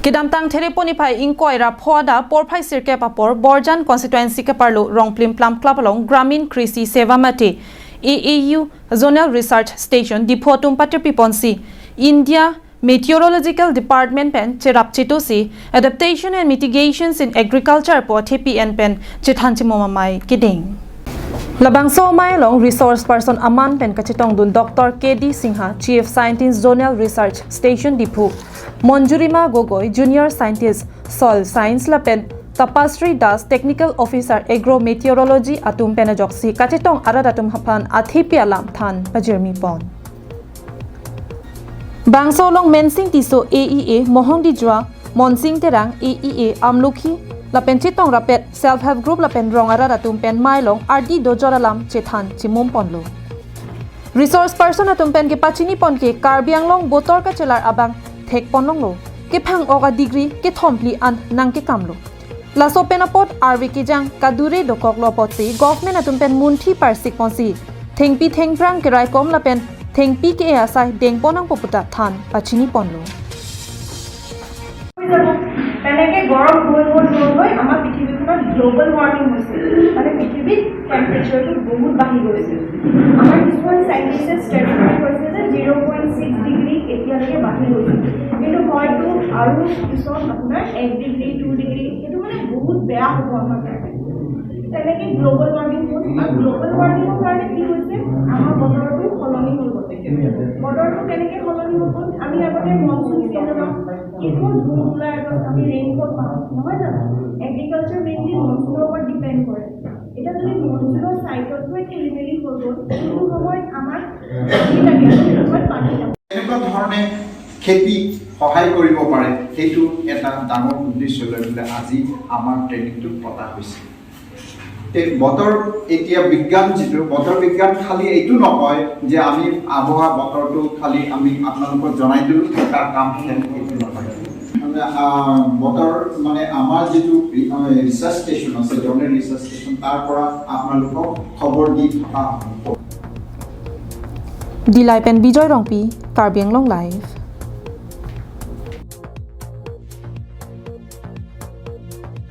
Kidamtang thereponi phai ingkoi ra phoada porphai sirke papor Borjan constituency ke parlo Rongplim Plum Club along Gramin Krishi Seva Mate AAU Zonal Research Station Dipho Tumpate Piponsi India Meteorological Department pen cherap chitosi adaptation and mitigations in agriculture po TPN pen chithan chimomamai kiding Labangso mai long resource person aman pen kachitong dun Dr. KD Singha, Chief Scientist, Zonal Research Station Diphu, Monjurima Gogoi, Junior Scientist, Soil Science lapen Tapasri Das, Technical Officer, Agro Meteorology atum pen joksi kachitong arad atum hapan athipia lam than pajirmi pon Bangso long mensing tiso AEA Mohongdi Jwa Monsing Terang AEA Amlukhi lapen chitong rapet self help group lapen rong ara atum pen mailong RD dojoralam chethan chimum ponlo resource person atum pen ke pachini pon ke Karbi Anglong botor ka chelar abang thek ponlong lo ke phang oga degree ke thompli an nang ke kamlo laso pen apot RV ke jang kadure dokok lo potsi government atum pen munthi parsik ponsi thengpi thengprang ke rai kom lapen thengpi ke asai deng ponang poputa than pachini ponlo। তেনেকে গৰম হৈ হৈ হৈ হৈ আমাৰ পৃথিৱীখনত global warming হৈছে, মানে পৃথিৱীত টেম্পাৰেচাৰটো বহুত বাঢ়ি গৈছে। আমাৰ কিছুমান চাইণ্টিষ্টে ষ্টাডি কৰি কৈছে যে 0.6 ডিগ্ৰী এতিয়ালৈকে বাঢ়ি গৈছে, কিন্তু হয়তো আৰু পিছত আপোনাৰ 1 ডিগ্ৰী, 2 ডিগ্ৰী, সেইটো মানে বহুত বেয়া হ'ব আমাৰ কাৰণে। তেনেকে গ্ল'বেল ৱাৰ্মিং হ'ল আৰু গ্ল'বেল ৱাৰ্মিঙৰ কাৰণে কি হৈছে, আমাৰ বতৰটো সলনি হৈ গ'ল। বতৰটো কেনেকৈ সলনি হৈ গ'ল? আমি আগতে মনচুন ছিজনত কেৱল জুন, জুলাই, আগষ্ট আমি ৰেইনফল পাওঁ, নহয় জানো? এগ্ৰিকালচাৰ মেইনলি মনচুনৰ ওপৰত ডিপেণ্ড কৰে। এতিয়া যদি মনচুনৰ চাইকেলটোৱে খেলি মেলি হৈ গ'ল, যোনটো সময়ত আমাক পানী লাগে, সেইটো সময়ত পানী নাপাওঁ। কেনেকুৱা ধৰণে খেতি সহায় কৰিব পাৰে, সেইটো এটা ডাঙৰ উদ্দেশ্য লৈ পেলাই আজি আমাৰ ট্ৰেইনিংটো পতা হৈছে। তে বতৰ এতিয়া বিজ্ঞান, যিটো বতৰ বিজ্ঞান, খালি এইটো নকয় যে আমি আবহাওয়া বতৰটো খালি আমি আপোনালোকক জনাই দিলোঁ, তাৰ কাম শেষ, এইটো নহয়। মানে বতৰ মানে আমাৰ যিটো ৰিচাৰ্চ ষ্টেচন আছে, জনেল ৰিচাৰ্চ ষ্টেচন, তাৰ পৰা আপোনালোকক খবৰ দি থকা হ'ব। Dilai pen Bijoy Rongpi, Karbi Anglong Live.